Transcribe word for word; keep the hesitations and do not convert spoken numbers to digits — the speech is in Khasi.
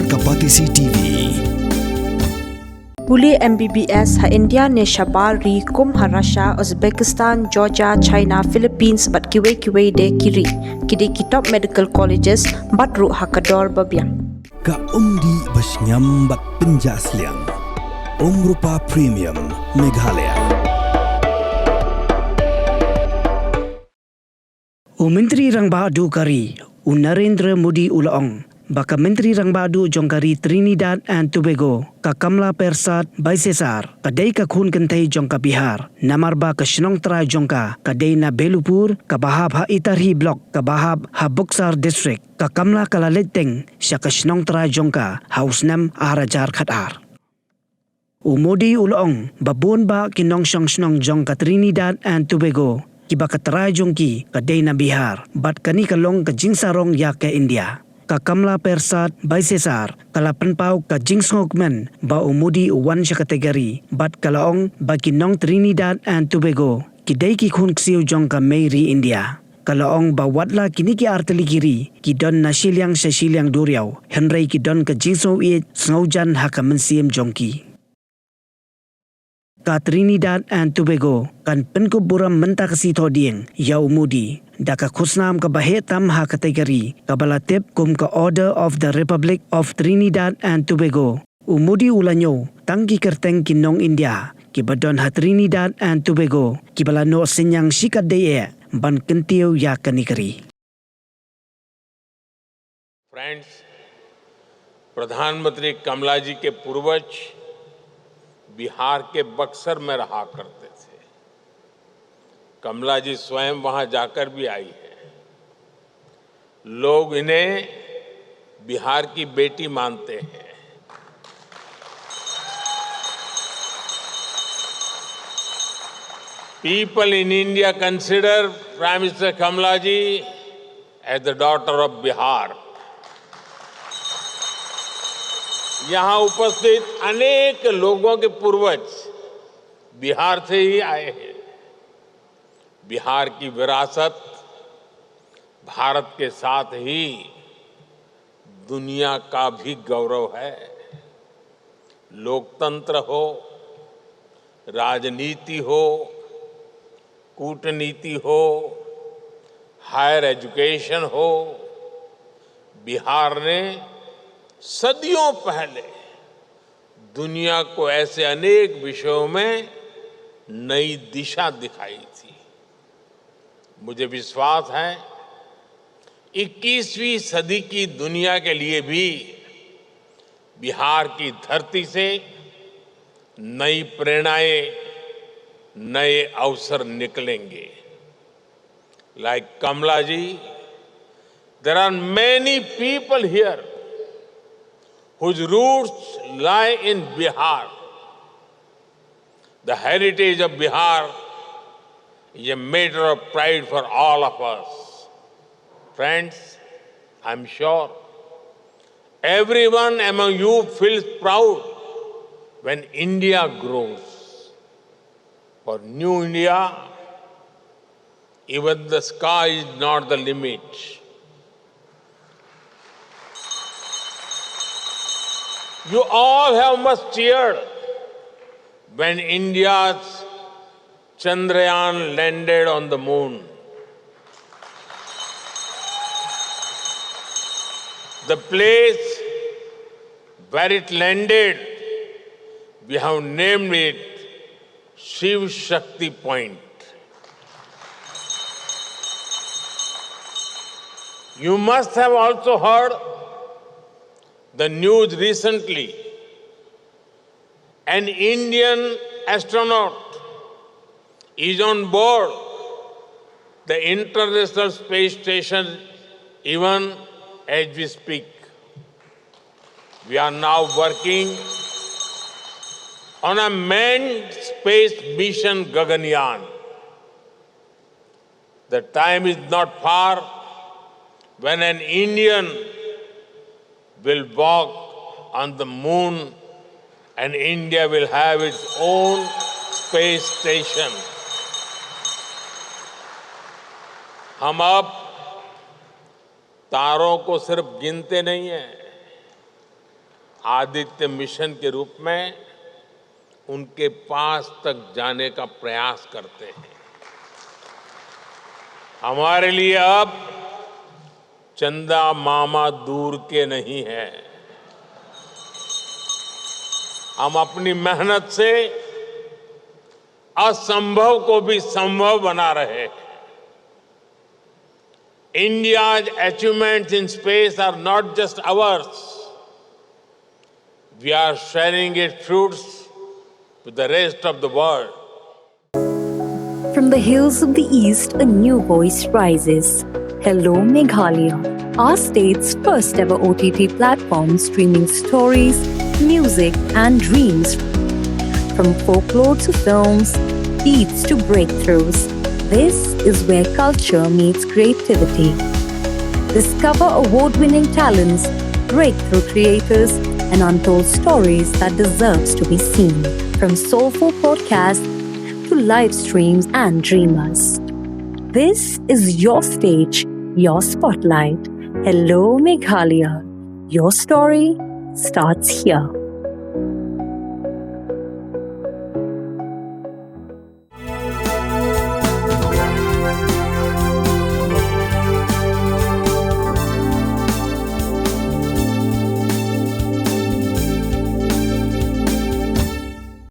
Kapatisi T V. Pule M B B S ha India ne shabar ri kum ha Russia, Uzbekistan, Georgia, China, Philippines bad kiwei kiwei de ki ri. Ki dei ki top medical colleges bad ruh ha ka dor ba biang. Ka umdih ba shngiam bad pynjah sliang. Umrupa Premium Meghalaya. U Myntri Rangbah Duh ka ri, u Narendra Modi u la ong ba ka Myntri Rangbah Duh jong ka ri Trinidad and Tobago, ka Kamla Persad Baisyesar, ka dei ka khun kynthei jong ka Bihar, namar ba ka shnong trai jong ka ka dei na Belupur, kaba hap ha Itarhi Block, kaba hap ha Buxar District. Ka Kamla ka la leit teng sha ka shnong trai jong ka ha u snem ar hajar khatar. U Modi u la ong ba bun bah ki nongshong shnong jong ka Trinidad and Tobago kiba ka trai jong ki ka dei na Bihar, bad kane ka long ka jingsarong ïa ka India. Ka Kamla Persad Baisyesar ka la pynpaw ka jingsngewkmen ba u Modi u wan sha katei ka ri, bad ka la ong ba ki nong Trinidad and Tobago ki dei ki khun ksiew jong ka mei ri India. Ka la ong ba wat la kine ki artylli ki ri ki don na shiliang sha shiliang duriaw, hynrei ki don ka jingsngewieit sngewjan ha ka mynsiem jong ki. Ka Trinidad and Tobago kan pynkup burom mynta ka sngi Thohdieng ïa u Modi da ka khusnam kaba heh tam ha katei ka ri, kaba la tip kum ka Order of the Republic of Trinidad and Tobago. U Modi u la ñiew tang ki kyrteng ki nong India kiba don ha Trinidad and Tobago kiba la noh synñiang shikatdei eh ban kyntiew ïa kane ka ri. Friends, प्रधानमंत्री कमला जी के पूर्वज बिहार के बक्सर में रहा करते थे। कमला जी स्वयं वहां जाकर भी आई है। लोग इन्हें बिहार की बेटी मानते हैं। People in India consider Prime Minister Kamala ji as the daughter of Bihar. यहां उपस्थित अनेक लोगों के पूर्वज बिहार से ही आए हैं। बिहार की विरासत भारत के साथ ही दुनिया का भी गौरव है। लोकतंत्र हो, राजनीति हो, कूटनीति हो, हायर एजुकेशन हो, बिहार ने सदियों पहले दुनिया को ऐसे अनेक विषयों में नई दिशा दिखाई थी। मुझे विश्वास है, इक्कीसवीं सदी की दुनिया के लिए भी बिहार की धरती से नई प्रेरणाएं, नए अवसर निकलेंगे। Like Kamla ji, there are many people here whose roots lie in Bihar. The heritage of Bihar is a matter of pride for all of us. Friends, I'm sure everyone among you feels proud when India grows. For New India, even the sky is not the limit. You all have must cheered when India's Chandrayaan landed on the moon. The place where it landed, we have named it Shiv Shakti Point. You must have also heard the news recently. An Indian astronaut is on board the International Space Station even as we speak. We are now working on a manned space mission, Gaganyaan. The time is not far when an Indian will walk on the moon and India will have its own space station. हम अब तारों को सिर्फ गिनते नहीं हैं, आदित्य मिशन के रूप में उनके पास तक जाने का प्रयास करते हैं। हमारे लिए अब चंदा मामा दूर के नहीं है। हम अपनी मेहनत से असंभव को भी संभव बना रहे हैं। India's achievements in space are not just ours. We are sharing its fruits with the rest of the world. From the hills of the East, a new voice rises. Hello, Meghalaya, our state's first ever O T T platform streaming stories, music, and dreams. From folklore to films, beats to breakthroughs, this is where culture meets creativity. Discover award winning talents, breakthrough creators, and untold stories that deserves to be seen. From soulful podcasts to live streams and dreamers. This is your stage, your spotlight. Hello, Meghalaya. Your story starts here.